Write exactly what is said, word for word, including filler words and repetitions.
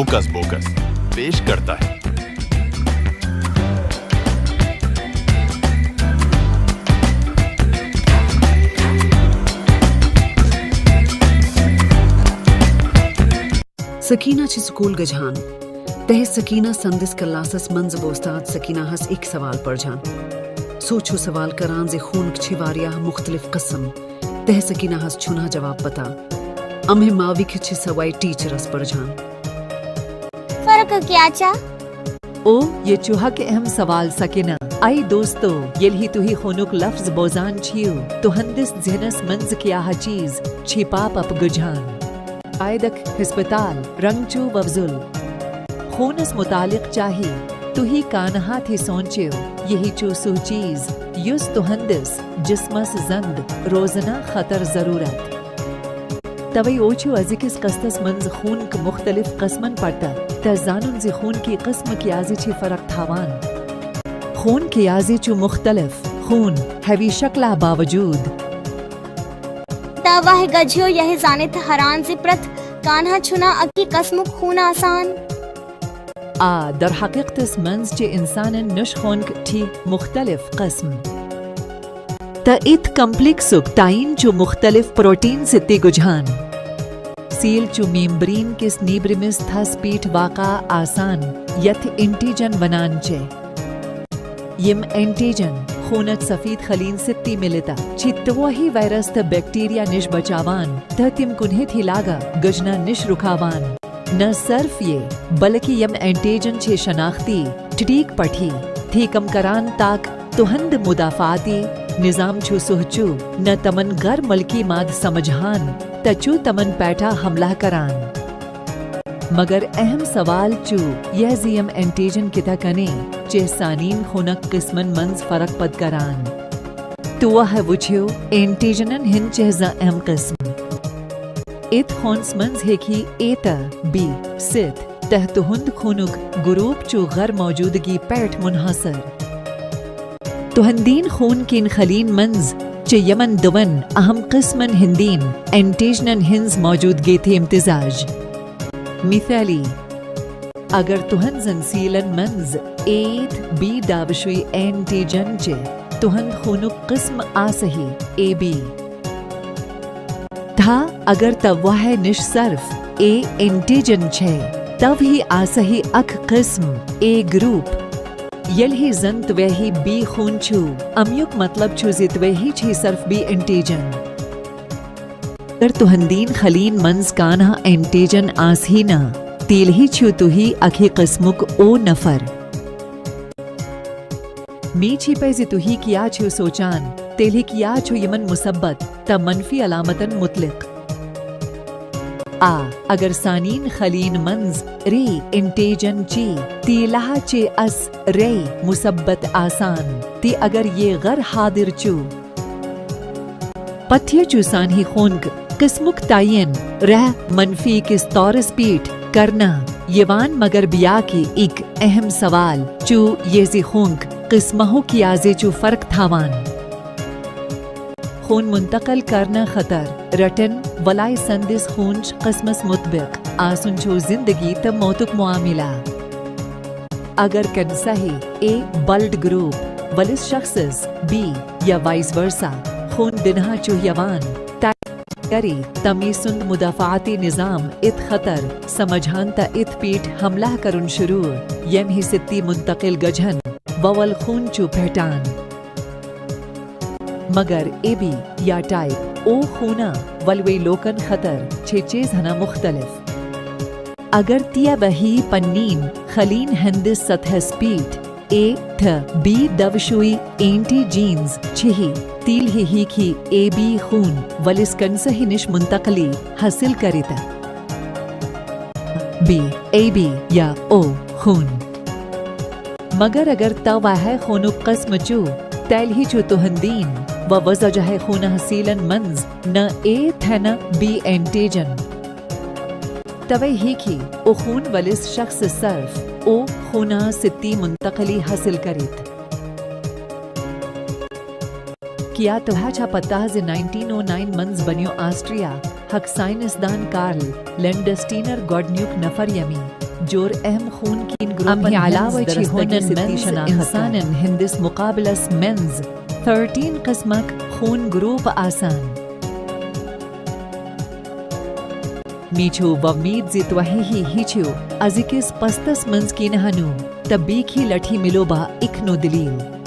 Hocus bogus पेश करता है। سکینہ چھِ سکول گژھان۔ تہٕ سکینہ سندس کلاسس منٛز اوستاد سکینہ ہس اکھ سوال پرژھان۔ سُہ چھُ سوال کران زِ خوٗنک چھِ واریاہ مختلف قسم۔ تہٕ سکینہ ہس چھُنہٕ جواب پتہ۔ امہِ ماوِک چھِ سوے ٹیچرس پرژھان۔ فرق کیا چھ؟ او، یہ چھ اکھ اہم سوال سکینہ۔ اے دوستو، ییٚلہِ تُہۍ خوٗنُک لفظ بوزان چھِو، تُہنٛدِس ذہنس منٛز کیا چیز چھِ پاپ اپ گژھان؟ عائدک ہسپتال، رنگ چو وفضل۔ خوٗنس متعلق چاہے تُہۍ کانٛہہ تہِ سونچِو، یہی چھُ سُہ چیز یُس تُہنٛدِس جسمس زندٕ روزنہٕ خٲطرٕ ضرورت۔ توے او چھُ أزکِس قسطس منٛز خوٗنک مختلف قسمن پتہ تہٕ زانُن زِ خوٗنکی قسم کیازِ چھِ فرق تھاوان۔ خوٗن کیازِ چھُ مختلف؟ خوٗن ہیوی شکلہ باوجود۔ توہہِ گژھیو یہِ زٲنِتھ حیران زِ پرٛٮ۪تھ کانٛہہ چھُنہٕ اکی قسمُک خوٗن آسان۔ آ، در حقیقتس منٛز چھِ انسانن نِش خوٗنک ٹھی مختلف قسم۔ تہٕ اتھ کمپلیکسُک تعین چھُ مختلف پروٹین سۭتۍ گژھان۔ سیل چھُ میمبرین کِس نیبرِمِس تھس پٮ۪ٹھ واقع آسان، یتھ اینٹیجن ونان چھِ۔ یم اینٹیجن خوٗنک سفید خلین سۭتۍ مِلِتھ چھِ توہہِ وائرس تہٕ بیکٹیریا نِش بچاوان تہٕ تِم کُنہِ تہِ لاگہ گژھنہٕ نِش رُکاوان۔ نہ صرف یہ، بلکہ یم اینٹیجن چھِ شناختی ٹھیک پٹھی تھی کم کران تاکہ تُہنٛد مدافعتی نظام چھُ سُہ چھُ نہ تمن غیر ملکی مادٕ سمجھان تہٕ چھُ تمن پٮ۪ٹھ حملہ کران۔ مگر اہم سوال چھُ یہ زِ یم اینٹیجن کِتھہ کٔنۍ چھِ سانٮ۪ن خوٗنک قسمن منٛز فرق پد کران۔ توہہِ وٕچھِو، اینٹیجنن ہٕنٛدۍ چھِ زٕ اہم قسم۔ اتھ خوٗنس منٛز ہیٚکہِ اے تہٕ بی ٲسِتھ تہٕ تُہنٛد خوٗنُک گروپ چھُ غیر موجودگی پٮ۪ٹھ منحصر۔ تُہنٛدٮ۪ن خوٗن کٮ۪ن خلین منٛز چھِ یِمن دۄن اہم قسمن ہٕنٛدٮ۪ن اینٹیجنن ہٕنٛز موجودگی تہِ امتزاج۔ مثالی، اگر تُہنٛزن سیلن منٛز اے تہٕ بی دۄشوے اینٹیجن چھِ، تُہنٛد خوٗنُک قسم آسہِ ہے اے بی۔ تہٕ اگر توہہِ نِش صرف اے اینٹیجن چھِ، توہہِ آسہِ ہے اکھ قسم اے گروپ۔ ییٚلہِ زن توہہِ بی خوٗن چھُ، امیُک مطلب چھُ زِ توہہِ چھِ صرف بی اینٹیجن۔ اگر تُہنٛدٮ۪ن خلین منٛز کانٛہہ اینٹیجن آسہِ ہے نہٕ، تیٚلہِ چھِو تُہۍ اکہِ قسمُک او نفر۔ مےٚ چھِ پَے زِ تُہۍ کیا چھِو سونچان، تیٚلہِ کیا چھُ یِمن مثبت تہٕ منفی علامتن متعلق؟ آ، اگر سانٮ۪ن خلین منٛز رے اینٹیجن چھِ، تیٚلہِ چھِ اَس رے مثبت آسان، تہٕ اگر یہ غیر حاضر چھُ، پتہٕ چھُ سانہِ خوٗنک قسمُک تعین رے منفی کِس طورس پٮ۪ٹھ کرنہٕ یِوان۔ مگر بیاکھ اکھ اہم سوال چھُ یہ زِ خوٗنک قسمہٕ کیازِ چھُ فرق تھاوان۔ خوٗن منتقل کرنہٕ خٲطرٕ رٹن والہِ سٕنٛدِس خوٗنچ قسمس مطابق آسُن چھُ زندگی تہٕ موتُک معاملہٕ۔ اگر کٲنٛسہِ اے بلڈ گروپ وٲلِس شخصس بی یا وائس ورسا خوٗن دِنہٕ چھُ یِوان، تیٚلہِ کرِ تٔمۍ سُنٛد مدافعتی نظام اتھ خٲطرٕ سمجھان تہٕ اتھ پٮ۪ٹھ حملہٕ کرُن شروع، ییٚمہِ سۭتۍ منتقل گژھن وول خوٗن چھُ پھٹان۔ مگر اے بی یا ٹائپ او خوٗن وٲلۍ لوٗکن خٲطرٕ چھِ چیز ہنا مختلف۔ اگر توہہِ پننٮ۪ن خلین ہٕنٛدِس سطحس پٮ۪ٹھ اے تہٕ بی دۄشوے اینٹیجنز چھِ، تیٚلہِ ہیٚکہِ اے بی خوٗن وٲلِس کٲنٛسہِ نِش منتقلی حٲصِل کٔرِتھ۔ بی، اے بی یا او خوٗن۔ مگر اگر توہہِ خوٗنُک قسم چھُ، تیٚلہِ چھُ تُہنٛدٮ۪ن وۄزجہِ خوٗنہٕ سیلن منٛز نہ اے تہٕ نہ بی اینٹیجن۔ توے ہیٚکہِ او خوٗن وٲلِس شخصس صرف او خوٗنہٕ سۭتۍ منتقلی حٲصِل کٔرِتھ۔ کیا توہہِ چھا پتہ زِ نائنٹین او نائن منٛز بنیو آسٹریا ہک سائنسدان کارل لینڈسٹینر گۄڈنیُک نفر، ییٚمۍ جور اہم خون کین گروپن امہِ علاوٕ ہٕنٛز چھِ درستگی ہُنن سۭتۍ منٛز شناخت انسانن ہٕنٛدِس مُقابلس منٛز ثرٹین قٕسمک خون گروپ آسان۔ مےٚ چھُ وۄمید زِ تۄہہِ ہی ہیٚچھِو أزِکِس پستس منٛز کینٛہہ نوٚو تہٕ بیٚیہِ لٹہِ مِلو با اکھ نوٚو دٔلیٖل۔